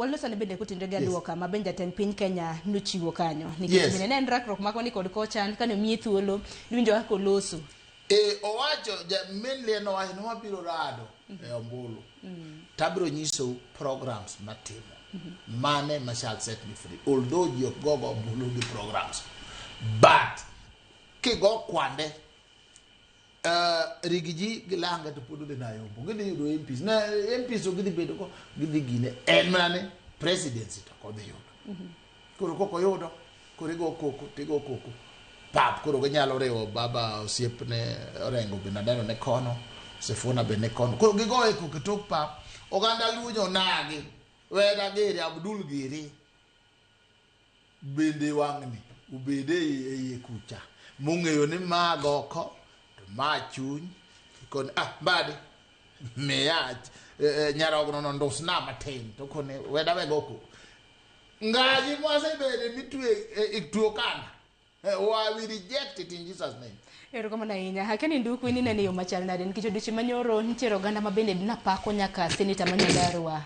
Walosane bende kotenore gi aduoka ma bende jatend piny Kenya nochiwo kanyo. Nikech bende ne en rakruok makwa ni kod kochan kane omiye thuolo, niwinjo kaka oloso. E, owacho ja, mainly en owacho ni wabiro rado e ombulu tabiro nyisou programs matimo mane ma shall set me free, although ji ok gogo ombulu gi programs, but kigo kwande Rigiji gi Langa to pod odhi nayombo, gidhi yudo MPs na MPs ok gidhi bedo go, gidhi gine en mana ni presidency to ok odhi yudo. Koro kok oyudo, koro igo koko tigo koko pap. Koro ginyalo riwo baba osiepne Orengo bende aneno ne kono, Sifuna be ne kono, koro gigoye koko e tok pap. Oganda Luo jonagi Weda giri, Abdul giri bende wang'ni obede e iye kucha mong'eyo ni ma goko to ma chuny koni ah mbadi miya nyarogno no ndusna matin to koni weda we goko ngaji mwasebede mitwe e tuo kanda. We reject it in Jesus name. Erokamano ahinya. Akia ni nduku in inene e yo machal nade nikech odiochieng' manyoro nitiere oganda ma bende napako nyaka seneta ma Nyandarua.